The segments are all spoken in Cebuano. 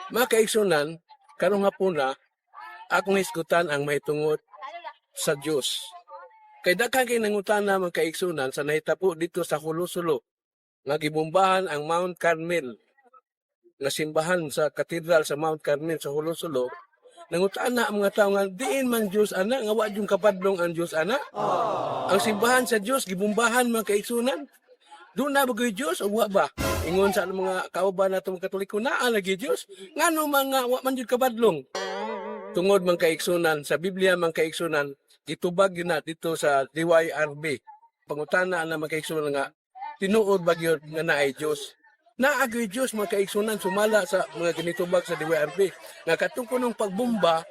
Mga kaigsunan, karong hapuna, akong hisgutan ang mahitungod sa Dios. Kay daghan kay nangutana, mga kaigsunan, sa nahitabo dito sa Jolo, Sulu nga gibombahan ang Mount Carmel, nga simbahan sa katedral sa Mount Carmel sa Jolo, Sulu. Nangutana ang mga tao nga diin man Dios ana nga wa jud kabadlong ang Dios ana. Ang simbahan sa Dios gibombahan, mga kaigsunan. Duna ba gyud Dios o wa ba? Ingon sa mga kauban nato mga Katoliko, naa lagi Dios. Ngano mga wa man jud kabadlong? Tungod, mga kaigsunan, sa Biblia, mga kaigsunan, gitubag yun na dito sa DYRB. Pangutana na, mga kaigsunan, nga tinuod ba gyud nga naay Dios? Naa gyud Dios, mga kaigsunan, sumala sa mga ginitubag sa DYRB. Nga katong kunong pagbomba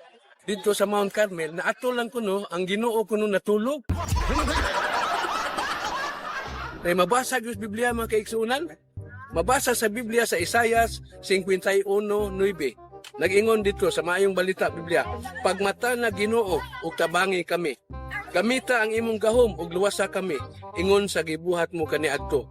dito sa Mount Carmel, na ato lang kuno ang Ginoo kuno natulog. Kay mabasa gyud sa Biblia, mga kaigsunan. Mabasa sa Biblia sa Isayas 51:9. Nag-ingon dito sa Maayong Balita Biblia, "Pagmata na, Ginoo, ug tabangi kami. Gamita ang imong gahom ug luwasa kami, ingon sa gibuhat mo kaniadto."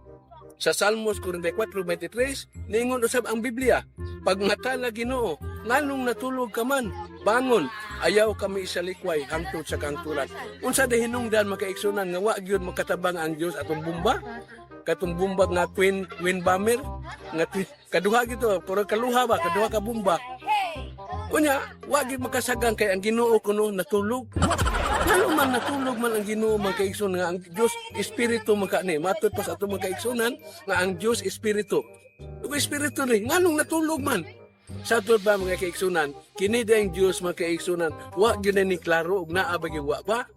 Sa Salmos 44:23, niingon usab ang Biblia, "Pagmata na, Ginoo, nganong natulog ka man? Bangon, ayaw kami isalikway hangtod sa kahangturan." Unsa diay hinungdan, mga kaigsunan, nga wa gyud makatabang ang Dios atong bomba? Katong bomba nga twin twin bomber nga twin, kaduha gito, pero kaluha ba, kaduha ka bomba. Unya, wa gyud makasagang kay ang Ginoo kuno natulog. Ngano man natulog man ang Ginoo, mga kaigsunan, nga ang Dios espiritu man ka ni? Matud pa sa atong mga kaigsunan nga ang Dios espiritu. Ug espiritu ni, nganong natulog man? Sa atod ba, mga kaigsunan, kini ang Dios, mga kaigsunan, wa gyud na ni klaro og naa ba gyud, wa ba?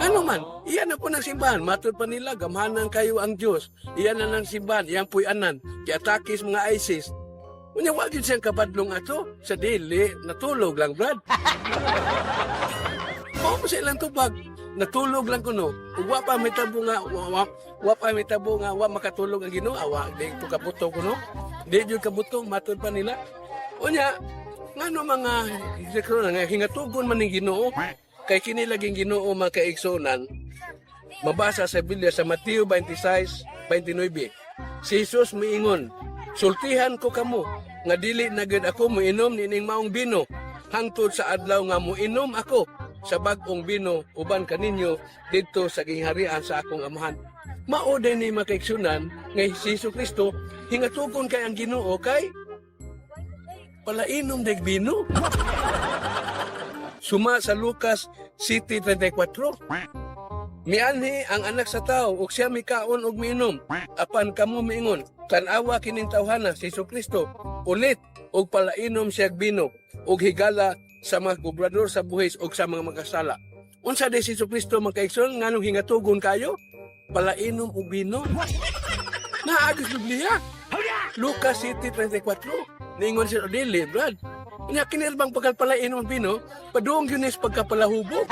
Ano man, iyan na po ng simbahan. Matud pa nila, gamhanan kayo ang Diyos. Iyan na ng simbahan, iyan po'y anan. Giatake sa mga ISIS. Unya, wa gyud siyang kabadlong ato. Sa dili, natulog lang, Brad. Mao mo sa ilang tubag. Natulog lang kuno. Ug wa pa may tabo nga wa pa may tabo nga wa makatulog ang Ginoo, wa di to kabuto kuno. Di jud kabuto, matud pa nila. Unya, ngano mga siguro nga hingatugon man ning Ginoo? Kay kini laging Ginoo, mga kaigsunan, mabasa sa Biblia sa Mateo 26:29. Si Jesus miingon, "Sultihan ko kamo nga dili na gyud ako moinom niining maong bino hangtod sa adlaw nga moinom ako sa bag-ong bino uban kaninyo didto sa gingharian sa akong Amahan." Mao din ni, mga kaigsunan, nga si Hesus Kristo hingatugon kay ang Ginoo kay palainom deg bino. Suma sa Lucas 7:34. "Mianhi ang Anak sa Tao ug siya mikaon ug miinom. Apan kamo miingon, 'Tan-awa kining tawhana,' si Hesus Kristo, 'ulit ug palainom siya bino ug higala sa mga kobrador sa buhis ug sa mga makasala.'" Unsa di si Hesus Kristo, mga kaigsoon, nganong hingatugon kayo? Palainom og bino. Naagi sa Biblia. Lucas 7:34. Niingon siya, "Dili, Brad. Unya kini bang pagkapalainom ang bino, padung gyud ni sa pagkapalahubog.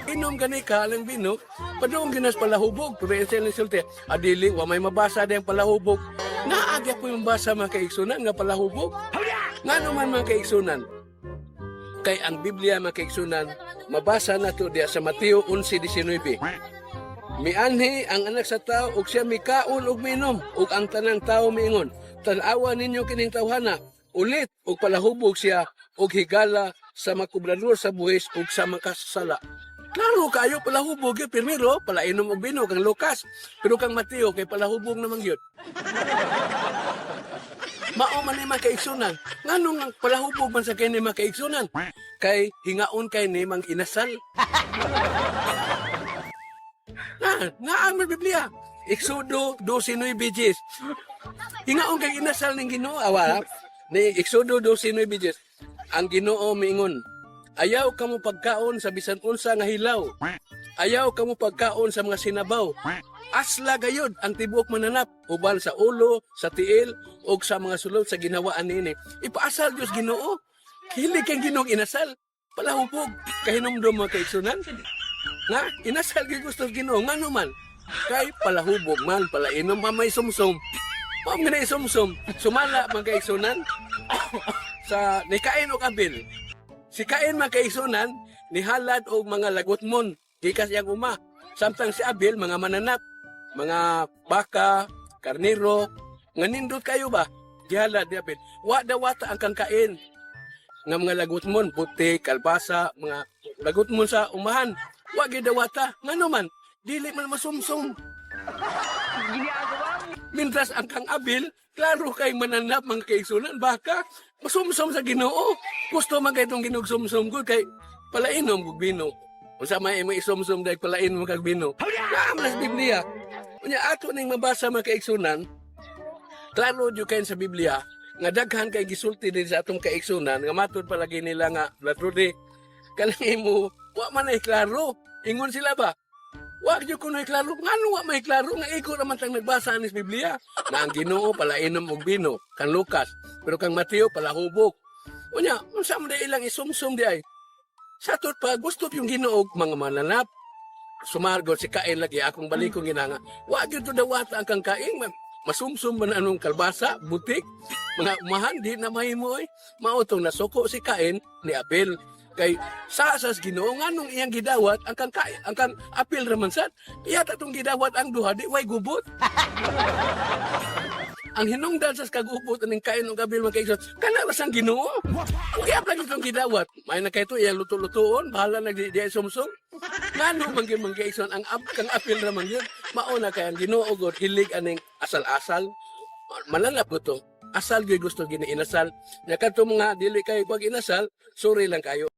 Inom gani ka ang bino, padung gyud sa palahubog." Pero siya nisulti, "Adili, wa may mabasa diyang palahubog." Naagya po yung mabasa, mga kaigsunan, nga palahubog. Ngano man, mga kaigsunan? Kay ang Biblia, mga kaigsunan, mabasa na to diya sa Mateo 11:19. "Mianhi ang Anak sa Tao ug siya mikaon ug miinom ug ang tanang tao miingon, 'Tan-awa ninyo kining tawhana, ulit ug palahubog siya ug higala sa mga kobrador sa buhis ug sa makasala.'" Klaro kayo palahubog yun. Primero, palainom og bino kang Lucas. Pero kang Mateo, kay palahubog naman yun. Mao man ni, mga kaigsunan. Nganong ang palahubog man sa kini, mga kaigsunan? Kay hingaon kay ni mang inasal. Na, naa ang Biblia. Exodo 12:9 Gs. Hingaon kay inasal ning Ginoo awa. Ni Exodo 12:9 Gs. Ang Ginoo miingon, "Ayaw kamo pagkaon sa bisan unsa nga hilaw. Ayaw kamo pagkaon sa mga sinabaw. Asla gayud ang tibuok mananap uban sa ulo, sa tiil ug sa mga sulod sa ginawaan niini." Ipaasal Dios Ginoo. Hilig kay Ginoong inasal. Palahubog kahinumdom, mga kaigsunan. Nga inasal gyud gusto Ginoo, ngano man? Kay palahubog man, palainom man, may sumsum. Mao nga na sumsum. Sumala, mga kaigsunan, sa ni Cain ug Abel. Si Cain, mga kaigsunan, nihalad og mga lagutmon gikas iyang uma. Samtang si Abel, mga mananap, mga baka, karnero, nga nindot kayo ba? Gihalad ni Abel. Wa dawata ang kang Cain nga mga lagutmon, buti, kalbasa, mga lagutmon sa umahan. Wa gyud dawata. Ngano man, dili man masumsum. Mintras ang kang Abel, klaro kay mananap mga kaigsunan, baka masumsum sa Ginoo. Gusto man kay itong ginugsumsum ko kay palainom kog bino. Unsa may imo isumsum dahil palain mo kag bino. Naam sa Biblia. Unya ato ning mabasa, mga kaigsunan, klaro jud kayo sa Biblia nga daghan kay gisulti din sa atong kaigsunan nga matud palagi nila nga Latrude kanang imo wa man ay klaro. Ingon sila ba, wa gyud kuno klaro. Ngano wa may klaro nga iko raman tang nagbasa anis Biblia na ang Ginoo palainom og bino kang Lucas, pero kang Mateo palahubog? Unya unsa man di ilang isumsum di ay? Satot pa gusto yung Ginoo og mga mananap. Sumargot si Kain lagi akong balikong ginanga. Wa gyud to dawata ang kang Kain. Masumsum man anong kalbasa, butik, mga umahan, di na mahimo oy. Mao tong nasuko si Cain ni Abel. Kay sa sas Ginoo nganong iyang gidawat ang kang Cain, ang kang Abel raman sad. Iya ta tong gidawat ang duha di way gubot. Ang hinungdan sa kagubot aning Cain ug Abel, mga kaigsoon, kana ra sang Ginoo. Kung kaya lagi itong gidawat, may na kay to iyang luto-lutoon, bahala na di sumsum. Ngano man gyud, mga kaigsoon, ang kang Abel ra man gyud. Mao na kay ang Ginoo gud hilig aning asal-asal. Malalap ko to. Asal gyud gusto gini inasal. Nya kadto mga dili kay pag inasal, sorry lang kayo.